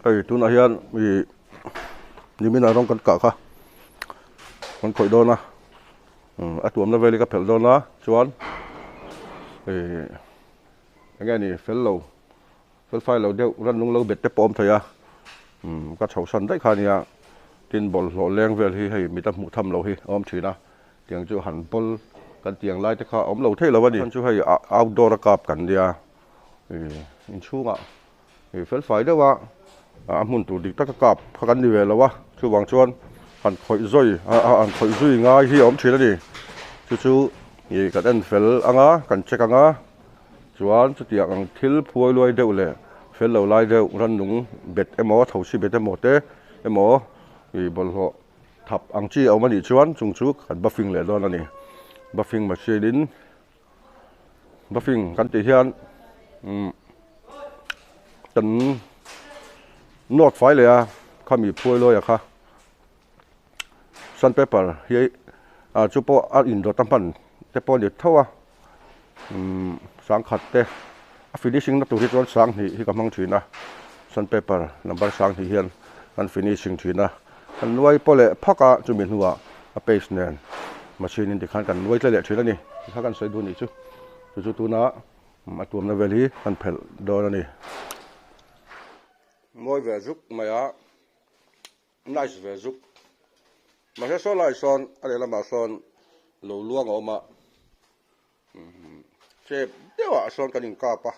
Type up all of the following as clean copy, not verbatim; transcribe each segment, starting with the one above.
Hei tunah hian ih nimin ah rawng kan kah kha kan khawih dawn a a tuamna vel hi ka phelh dawn a chuan ih eng nge ni fel lo fel fai lo deuh rannung lo bet te pawh a awm thei a ka chhoh san daih kha a nia tin bawlhhlawh leng vel hi hei mita hmuh tham loh hi a awm thin a tiang chu han bawl kan tiang lai te kha a awm lo thei lo a ni chu hei outdoor a kap kan nia ih inchhungah. Ih fel fai deuh a, a hmun tur dik taka kap kha kan ni ve lo a, chuvang chuan han khawih zawi han khawih zui ngai hi a awm thin a ni. Chu chu ih kan en fel ang a, kan check ang a, chuan chutiang ang thil phuai luai deuh leh fel lo lai deuh rannung bet emaw thosi bet emaw te emaw ih bawlhhlawh thap ang chi a awm a nih chuan chung chu kan buffing leh dawn a ni. Buffing machine in. Buffing kan tih hian umm kan nawt fai leh a khami phuai lawi a kha sandpaper hi ah chu pawh a indawt a hman te pawh a ni tho a umm sangkhat te a finishing na tur hi chuan sanghnih hi ka hmang thin a sandpaper number sanghnih hian an finishing thin a kan nuai pawh leh phak a chumi hnuah a paste nen machine in tikhan kan nuai tle leh thin a ni tikha kan sawi duh nih chu chu chu tuna a tuamna vel hi kan phelh dawn a ni. Mawi ve zuk mai a nice ve zuk mahse saw lai sawn a lehlamah sawn lo luang a awm a chep deuhah sawn kan inkap a.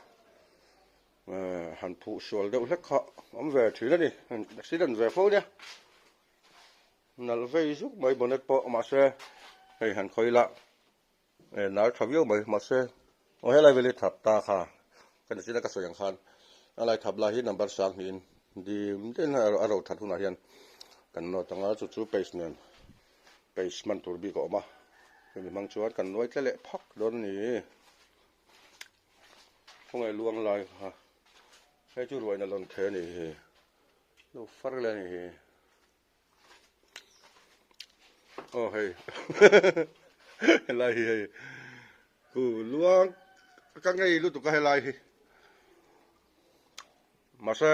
Han phuh sual deuh hlek kha awm ve thin a ni accident ve fo nia nalh vei zuk mai bonnet pawh mahse hei han khawi ila nar tha viau mai mahse aw helai vel hi thap ta kha ka ni chin a ka sawi ang khan a lai thap lai hi number sang hnihin dim den a ro that hunah hian kan nawt ang a chu chu paste nen paste hman tur bik a awm a hemi hmang chuan kan nuai tle leh phak dawn a ni. Khawngaih luang lai kha hei chu ruaina lawn thei a nih hi lo far leh a nih hi aw hei helai hi hei ku luang ka ngei lutuk a helai hi mahse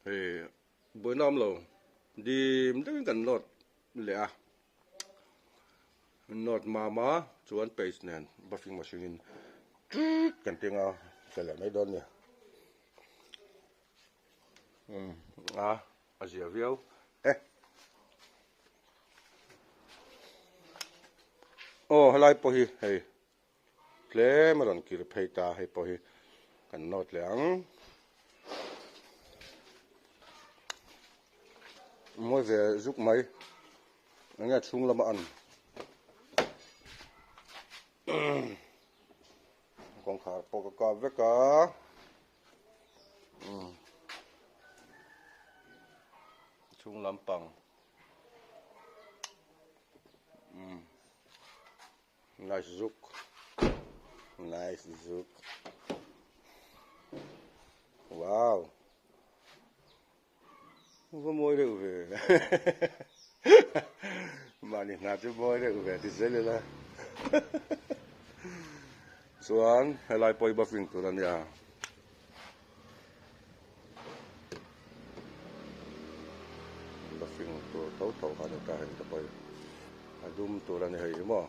hei buaina awm lo dim deuhin kan nawt leh a. Nawt mama chuan paste nen buffing machine in tut kan teng a fel leh mai dawn a ni umm a a zia viau e aw helai pawh hi hei tlem a rawn kir phei ta hei pawh hi kan nawt leh ang mawi ve zuk mai enge chhung lama an kawngkhar pawh ka kap vek a chhung lampang Nice zuk. Nice zuk. Wow. Va mawi deuh ve. Mahni hna chu mawi deuh ve ti zel ila. Chuan helai pawh hi buffing tur a nia. Buffing tur tho tho kha a ni ta heng te pawh hi. A dum tur a ni hei hi maw.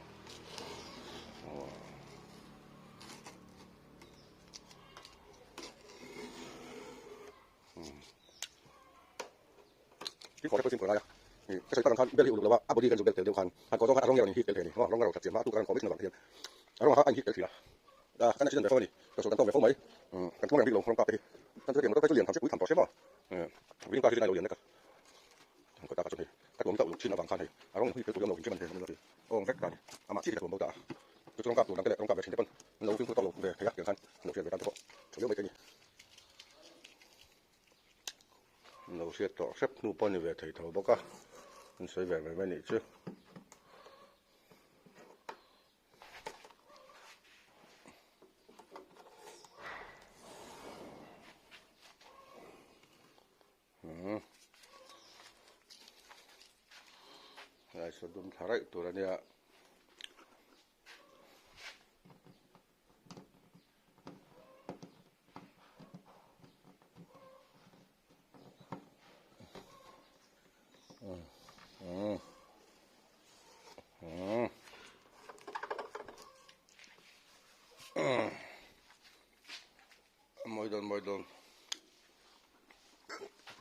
Awng vek ta ni. Amah chiah hi ka tuam bo ta a. Chu chu rawng kap tur dang te leh rawng kap ve thin te pawn an lo fimkhur tawk lo ve thei a tiang khan an lo hriat ve tan te pawh tha viau mai thei a ni. An lo hriat tawh hrep hnu pawh a ni ve thei tho bawk a, an sawi ve mai mai nih chu. Helai saw dum thla raih tur a nia.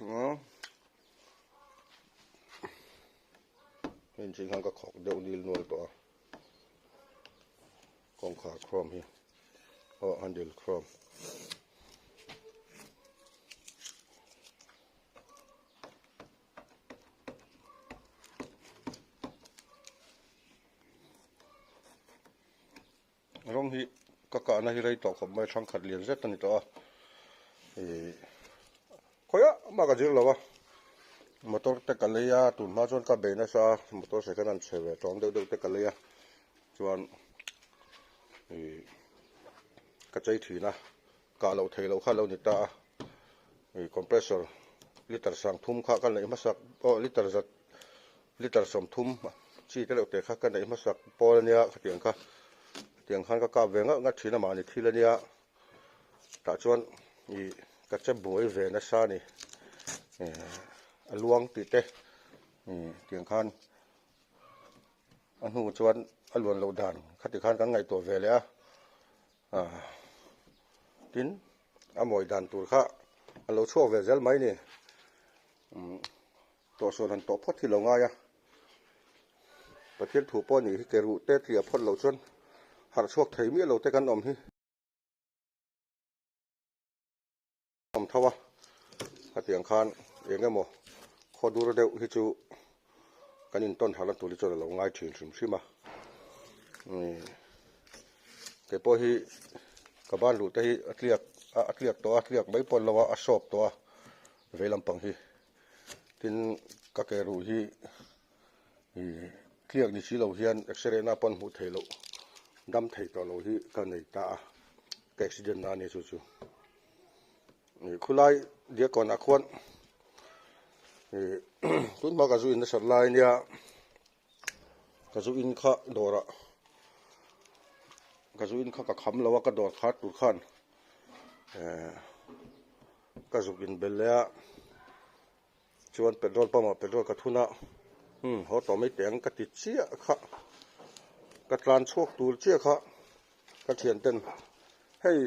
Hei inchhing khan ka khawk deuh nil nual tawh a kawngkhar chrome hi aw handle chrome. Rawng hi ka kahna hi rei tawh khawp mai thangkhat lian zet a ni tawh a ih khawiah mah ka zir lo a motor te ka lei a tun hma chuan ka bei nasa a motor second hand chhe ve tawng deuh deuh te ka lei a chuan ih ka chei thin a kah loh theih loh kha a lo ni ta a ih compressor liter sang thum kha ka neih hmasak aw liter zat Liter 30 chi te leuh te kha ka neih hmasak pawl ania khatiang kha tiang khan ka kap ve ngauh ngauh thin a mahni thil ania tah chuan ih ka che buai ve nasa a ni a luang tih te ih tiang khan a hnu chuan a luan loh dan khati khan kan ngaihtuah ve leh a ah tin a mawi dan tur kha a lo chhuak ve zel mai a ni umm. Tawhsawn han tawh phawt hi lo ngai a, Pathian thu pawh nih hi ke ruh te tliah phawt loh chuan harh chhuak thei miah lo te kan awm hi awm tho a, hetiang khan eng emaw khaw dur deuh hi chu kan intawn harh na tur hi chuan a lo ngai thin hrim hrim a, kei pawh hi ka ban ruh te hi a tliak a tliak tawh a, tliak mai pawh an lo a, a sawp tawh a vei lampang hi. Tin, ka ke ruh hi ih tliak ni si lo hian x-ray na pawn hmuh theih loh dam thei tawh lo hi ka nei ta a, ka accident na a ni chu chu. Ih khulai diakkawnah khuan ih tun hma ka zu in nasat lai ania ka zu in kha dawrah ka zu in kha ka kham lo a ka dawr khar tur khan eh. Ka zuk in bel leh a, chuan petrol pump ah petrol ka thun a, umm haw tawh mai teh ang ka ti chiah kha, ka tlan chhuak tur chiah kha ka thian ten hei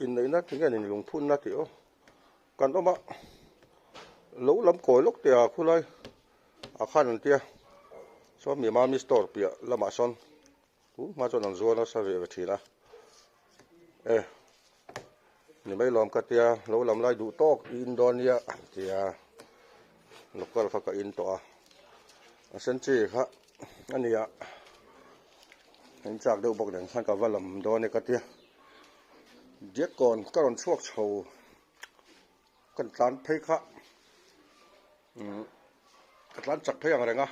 inneihna tinge an inlungphunna tih aw kan awm a, lo lam kawi lawk teh a khulai ah khan an tia chuan mi mami store piah lamah sawn Tun hma chuan an zuar nasa ve ve thin a, e ni mai lawm ka tia lo lam lai duh tawk i in dawn nia an tia local kha ka in tawh a, a sen chi kha a nia in chak deuh bawk nen khan ka va lam dawn e ka tia diakkawn ka rawn chhuak chho kan tlan phei kha umm ka tlan chak phei ang reng a.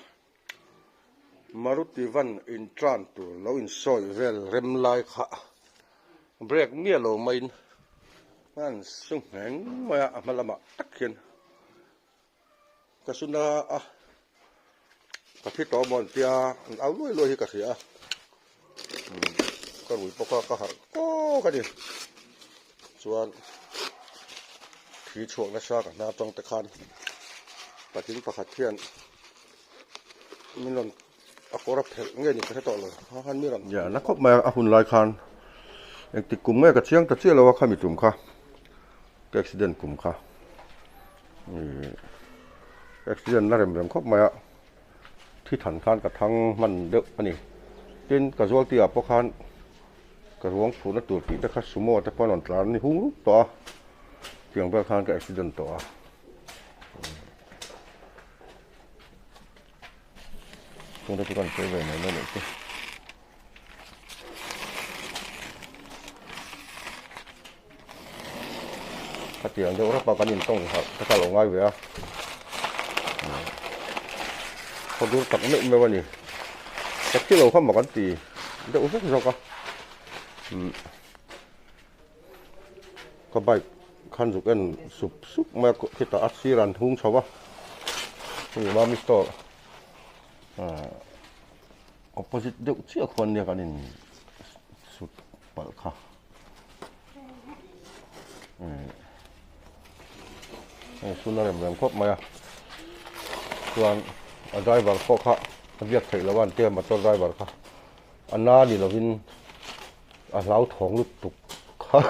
Maruti van in tran tur lo in sawi vel rem lai kha break miah lo maiin an su ngheng mai a, a hma lamah tak hian ka su na a, ka thi tawh maw an tia an au luai luai hi ka hria a, ka rui pawh kha ka harh kawk a ni chuan thi chhuak nasa ka hna atang te khan patling pakhat hian. Min rawn a kawr a phelh nge ni ka hre tawh lo kha khan mi rawn. Ya na khawp mai a a hun lai khan engtik kum nge ka chiang ta chiah lo a khami tum kha ka accident kum kha ih accident na rem rem khawp mai a thi than khan ka thang hman deuh a ni tin ka zual tih ah pawh khan ka ruang phurhna tur tih te kha sumo te pawh an rawn tlan ni hung rup tawh a tiang vel khan ka accident tawh a. Chungte chu kan sawi ve mai mai loh chu. Khatiang deuh rapa kan intawng harh te kha lo ngai ve a. Khaw dur tak meuh meuh a ni. Ka thi lo kha maw kan ti deuh vek zawk a. Ka bike khan zuk en sup sup mai a khitah a sir an hung chho a hei mami store ah opposite deuh chiah khuan nia kan in sut palh kha hei sun a rem rem khawp mai a chuan a driver pawh kha a biak theih loh a an tia motor driver kha a na ni lovin. A hlauthawng lutuk kha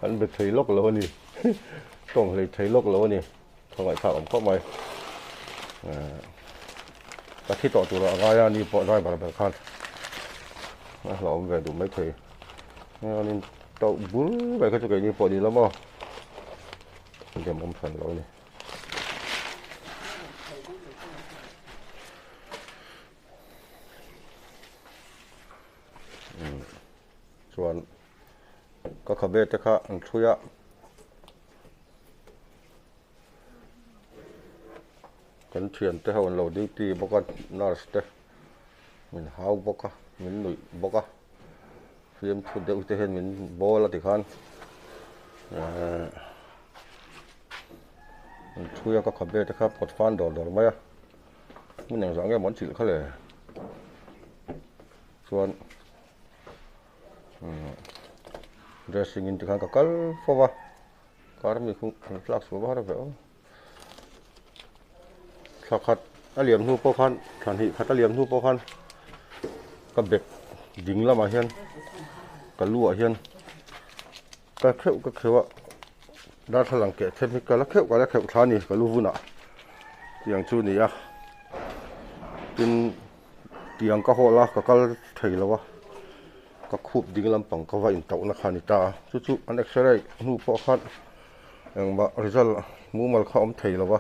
an be thei lawk lo a ni. Tawng hlei thei lawk lo a ni. Khawngaih thlak awm khawp mai. Ka thi tawh turah a ngai a, ni pawh driver ber khan a hlauhawm ve duh maithei. An in tauh bur mai kha chu keini pawh ni lo maw? Dem awm hran lo a ni. Chuan ka khabe te kha an thlui a. Kan thiante ho an lo duty bawk a nurse te min hau bawk a min nuih bawk a fiamthu deuh te hian min bawl a tikhan ehh an thui a ka khabe te kha pawt fan dawr dawr mai a hmun engzah nge maw an chilh kha le chuan umm dressing in tikhan ka kal fo va. Kar mi khu an tlak sual var ve aw. Thla khat a liam hnu pawh khan thla hnih khat a liam hnu pawh khan ka bag ding lamah hian ka lu ah hian ka kheuh ka kheuh a darthlalang keh them hi ka la kheuh ka la kheuh thla a ni ka lu vunah tiang chu a ni a tin tiang ka hawl a ka kal thei lo a. Ka khup ding lampang ka va intauhna kha a ni ta a, chu chu an x-ray hnu pawh khan engmah result mumal kha a awm thei lo va,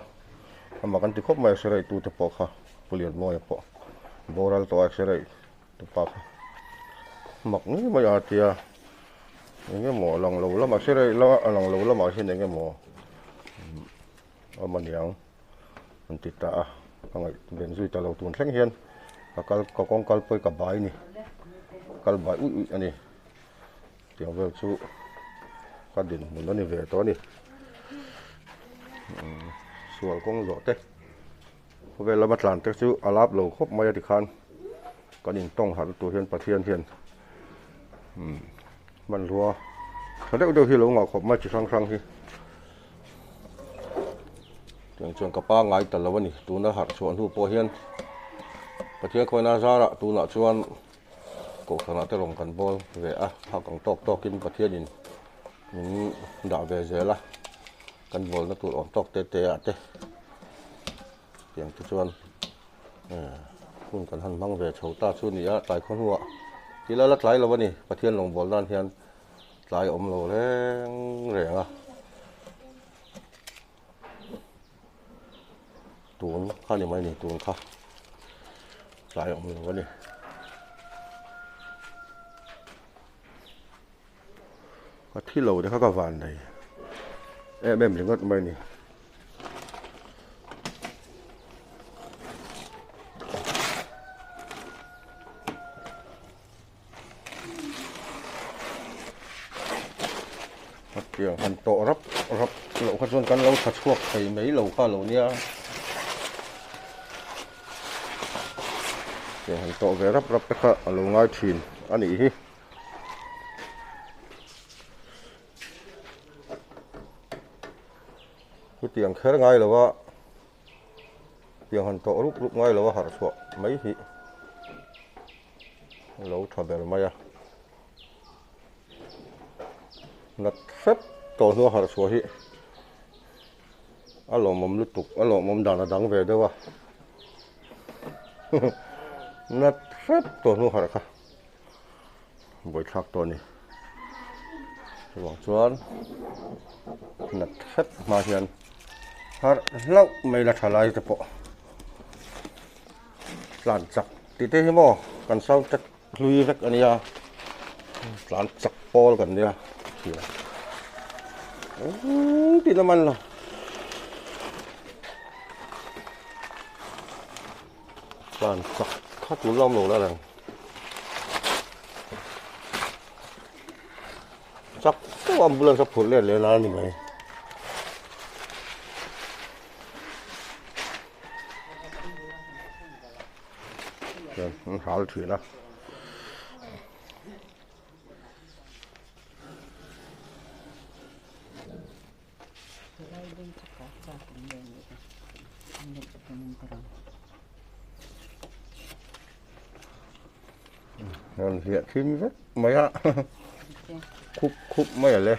amah kan ti khawp mai x-ray tute pawh kha Pu Lianmawia pawh boral tawh a x-ray tupa kha mak ngei mai a tia eng emaw a lang lo lamah x-ray lama a lang lo lamah hian eng emaw awm a niang an ti ta a, ka ngaih ben zui ta lo tun thleng hian ka kal ka kawng kal pawh hi ka bai a ni kal bai uih uih a ni tiang vel chu ka dinhmun a ni ve tawh a ni sual kawng zawh te khawvel lama tlan te chu a lap lo khawp mai a tikhan kan intawng harh tur hian Pathian hian hmanrua tha deuh deuh hi a lo ngah khawp mai chi hrang hrang hi. Tiang chuan ka pangngai ta lo a ni. Tuna harh chhuah hnu pawh hian Pathian khawina zarah tunah chuan kohhranah te rawn kan bawl ve a, phak ang tawk tawkin Pathianin min dah ve zel a, kan bawlna tur awm tawk te te ah te tiang te chuan hun kan han hmang ve chho ta chu a ni a, tlai khaw hnuah thil a la tlai lo a ni Pathian rawngbâwl nan hian. Tlai awm lo reng reng a, tun kha ni mai ni tun kha tlai awm lo a ni. Ka thi lo te kha ka van nei em em ringawt mai ni. Hetiang han tawh rap rap loh kha chuan kan lo tha chhuak thei mai lo kha lo nia. Hetiang han tawh ve rap rap te kha a lo ngai thin a nih hi. Hetiang kher ngai lo a. Tiang han tawh rup rup ngai lo a harh chhuah mai hi a lo tha ber mai a. Nat hrep tawh hnua harh chhuah hi a lawmawm lutuk a lawmawm dan a dang ve deuh a. Nat hrep tawh hnu harh kha buaithlak tawh a ni. Chuvang chuan nat hrep hma hian harh hlauh mai la tha lai te pawh tlan chak tih te hi maw kan sound track hlui vek a nia tlan chak pawl kan nia tih na man lo. Tlan chak kha tur la awm lo la reng. Chak deuh ambulance a phurh let leh la a ni mai. Chuan an hal thin a. Rawn hliah thim vek mai a khup khup mai a le.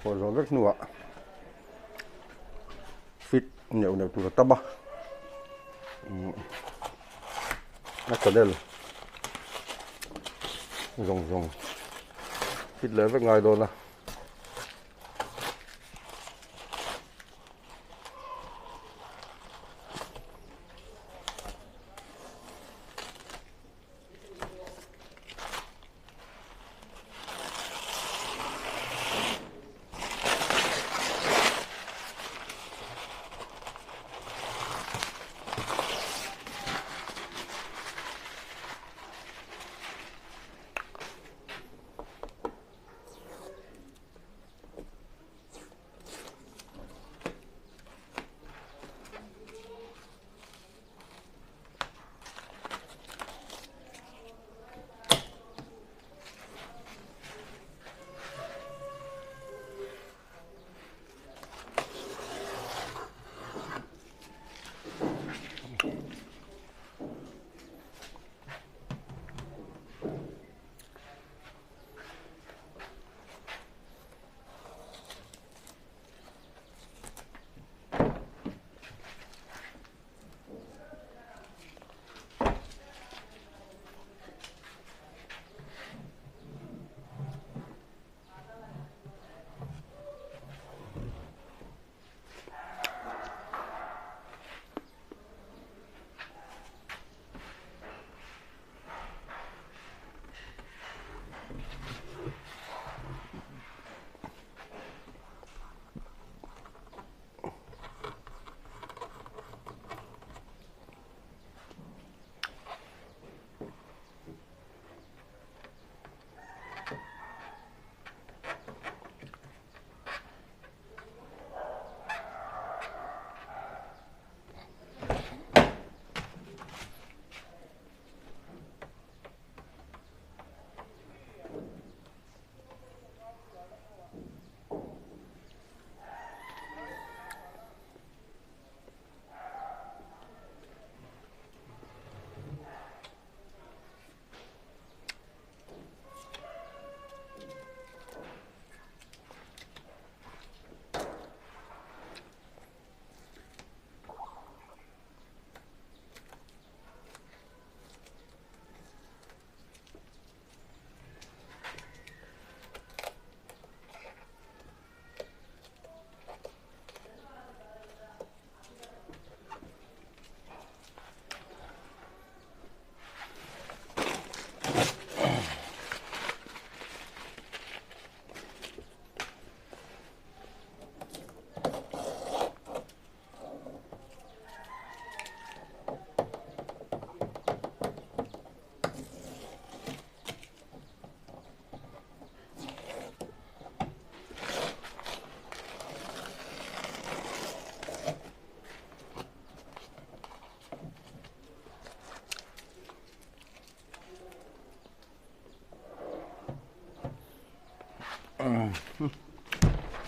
Khawh zawh vek hnuah fit neuh neuh tur a tam a a channel zawng zawng fit leh vek ngai dawn a.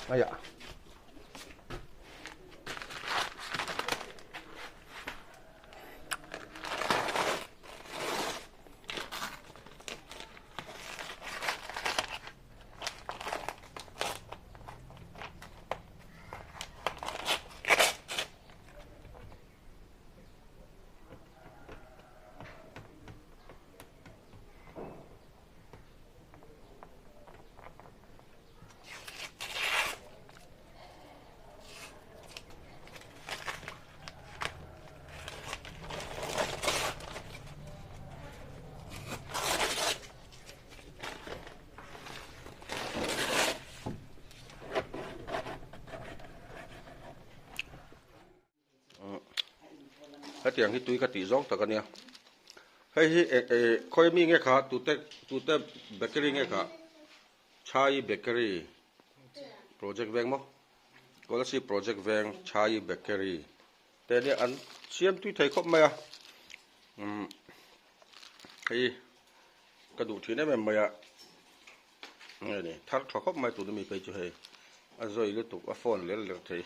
哎呀！Hetiang hi tui ka tih zawng tak a nia. Hei hi eh eh khawi mi nge kha tute tute bakery nge kha Chai bakery project veng maw Kolasib project veng Chai bakery te nia an siam tui thei khawp mai a umm hei ka duh thin em em mai a nge ni thar tha khawp mai tuna mi phei chu hei a zawi lutuk a phone ler ler thei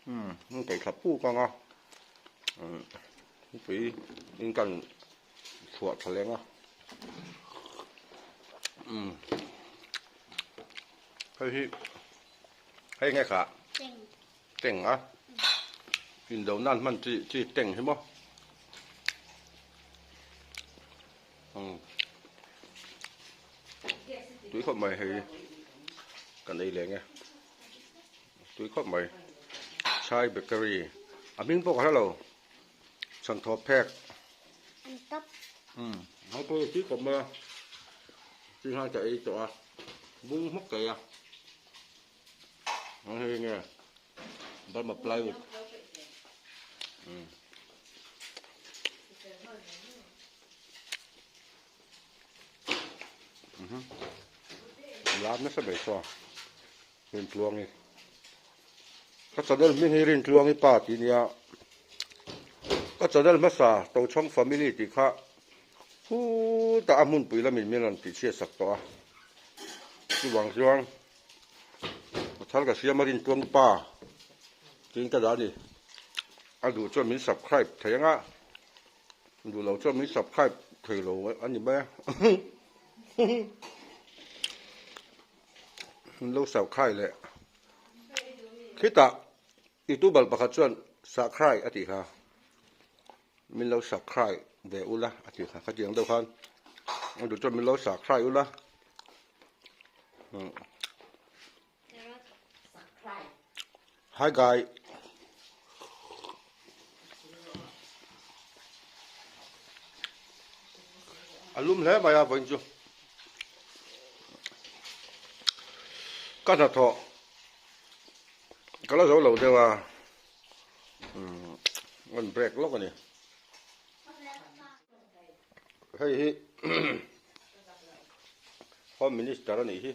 umm keithla puk ang a umm thingpui in kan chhuah tha leng a umm. Hei hi hei nge kha teng a indo nan hman chi chi teng hi maw tui khawp mai hei kan ei leng e tui khawp mai chai bakery a hming pawh ka hre lo chhan thawp phek hei pawh tui khawp mai a tui hai ka ei tawh a bung hmawk ka ei a hei nge Burma plywood lar nasa mai saw Rintluangi ka channel hming hi Rintluangi pa tih nia ka channel hmasa Tochhawng family tih kha khutah a hmunpui lamin min rawn tih chhiat sak tawh a chuvang chuan a thar ka siam a Rintluangi pa tiin ka dah a ni a duh chuan min subscribe thei anga duh lo chuan min subscribe thei lo a ni mai a. An lo sahkhai leh khitah youtuber pakhat chuan sahkhai a tih kha min lo sahkhai ve ula a tih kha khatiang deuh khan a duh chuan min lo sahkhai ula hi guy a lum hle mai a vawiin chu ka hnathawh ka la zo lo deuh a umm an break lawk a ni hei hi home minister a nih hi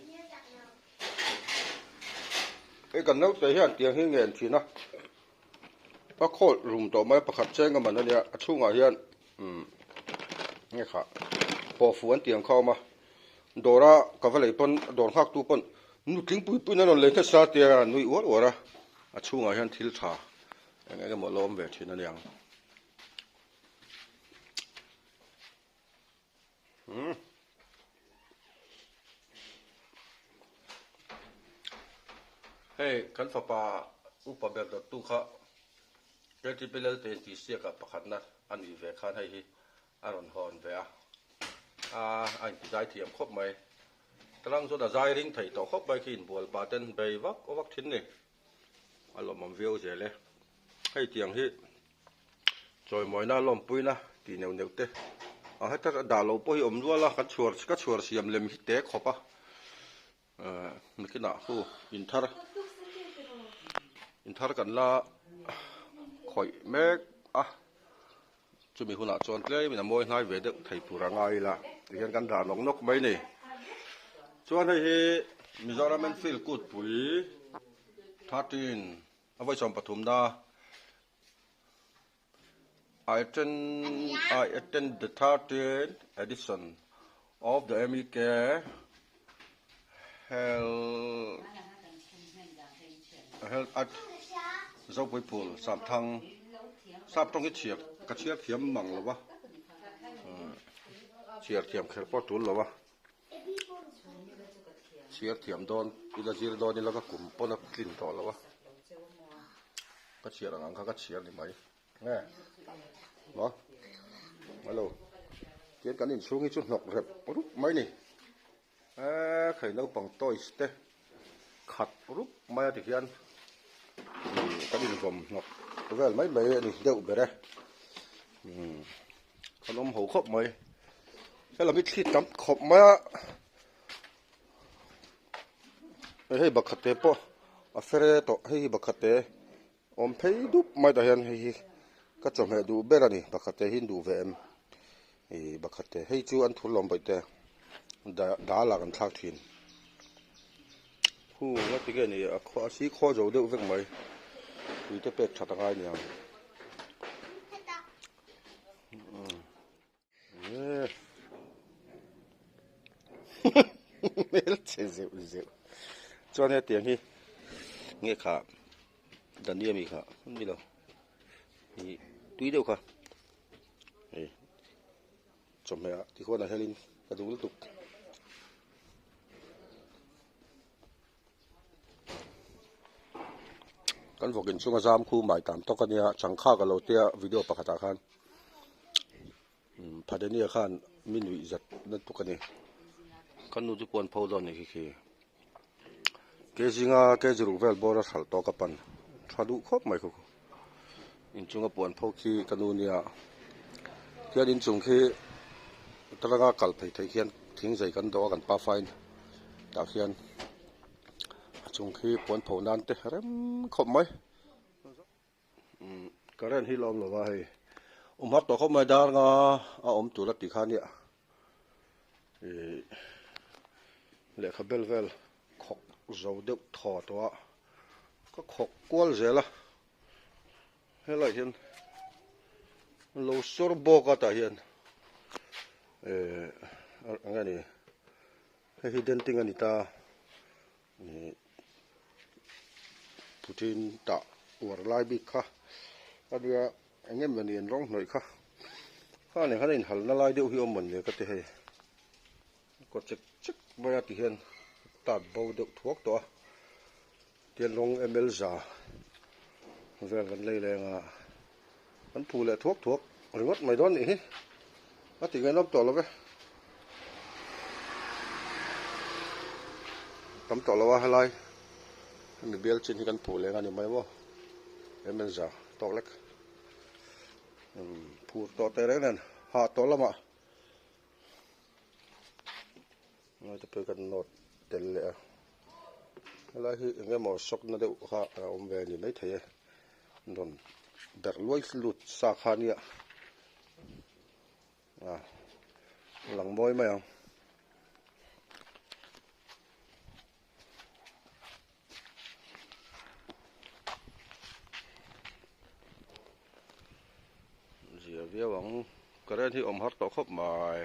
hei kan naute hian tiang hi ngen thin a a khawl rum tawh mai a pakhat cheng a man a nia a chhungah hian umm nge kha pawhfu an tiang kha a awm a dawra ka va lei pawn dawr nghak tu pawn nutling pui puiin a rawn lei nasa tia a nui uar uar a a chhungah hian thil tha eng eng emaw a lo awm ve thin a niang. Hei kan fapa upa ber dawttu kha KTP Lelte intihsiakah pakhatna a nih ve khan hei hi a rawn hawn ve a, a intizai thiam khawp mai. Tlang chuan a zai ring thei tawh khawp mai khi inbual pah ten bei vak vak thin ni. A lawmawm viau zel e. Hei tiang hi Chawimawina lawmpuina tih neuh neuh te a heta dah loh pawh hi awm nual a kan chhuar ka chhuar siam lem hi te khawp a eh nakinah hu inthar inthar kan la khawih mek a chumi hunah chuan tlem in a mawi hnai ve deuh thei tur a ngai ila tihian kan dah nawk nawk mai a ni chuan hei hi Mizoram Enfield kutpui 13 A vawi 13 na I attend I attend the 13th edition of the MEK Health Health at Zopui Phul Samthang sap tawng hi chhiar ka chhiar thiam mang lo va chhiar thiam kher pawh tul lo va. Chhiar thiam dawn ila zir dawn ila ka kum pawn a tlin tawh lo a ka chhiar ang ang kha ka chhiar ni mai nge maw hello tian kan inchhung hi chu hnawk rep rup mai ni eee khai naupang toys te khat rup mai a ti hian kan invawm hnawk vel mai mai a ni deuh ber e umm kan awm ho khawp mai helam hi thli tam khawp mai a hei bakhat te pawh a fere tawh hei hi bakhat te awm phei dup mai tah hian hei hi ka chawhmeh duh ber a ni bakhat te hi an duh ve em ih bakhat te hei chu an thur lawm bawih te dal ah kan thlak thin hu nga ti nge ni a khaw a si khaw zo deuh vek mai tui te pek that a ngai aniang hmel che zeuh zeuh chuan hetiang hi nge kha dania mi kha ni lo ih tui deuh kha hei chawhmeh ah tikhuan a helin ka duh lutuk. Kan vawk inchunga zam khu mai tam tawk a nia changkha ka lo tia video pakhatah khan Phadenia khan mi nuih zat na tuk a ni. Kan nu chu puan pho dawn a ni khi khi. Ke zinga ke ziruk vel bawr a hralh tawk a pan tha duh khawp mai khu. Inchunga puan pho khi ka nu nia khian inchung khi taranga kal phei theih khian thing zai kan dawh a kan pa fain tah khian a chung khi puan pho nan te rem khawp mai. Current hi la awm lo va hei awm har tawh khawp mai dar nga a awm tur a tih kha nia ih lehkha bel vel khawk zo deuh thaw tawh a ka khawk kual zel a helaiah hian lo sawr bawk a tah hian eh eng nge ni hei hi denting a ni ta. Ih puthin tah uar lai bik kha a nia eng em ni an rawng hnawih kha khani khan a inhalna lai deuh hi awm mawn le ka ti hei kaw chek chek mai a ti hian tat bo deuh thuak tawh a tian rawng ml za vel kan lei leng a an phu leh thuak thuak ringawt mai dawn nih hi a ti ngainawm tawh lo ve tam tawh lo a helai hemi bial chin hi kan phu leng a ni mai maw ml za tawk lek phur tawh teh reng nen hah tawh lamah Ngaite pawh hi kan nawt tel leh a helai hi eng emaw sawk na deuh kha a awm ve a ni maithei e rawn berh luai lut sa kha nia a lang mawi mai ang. Zia viau ang current hi awm har tawh khawp mai.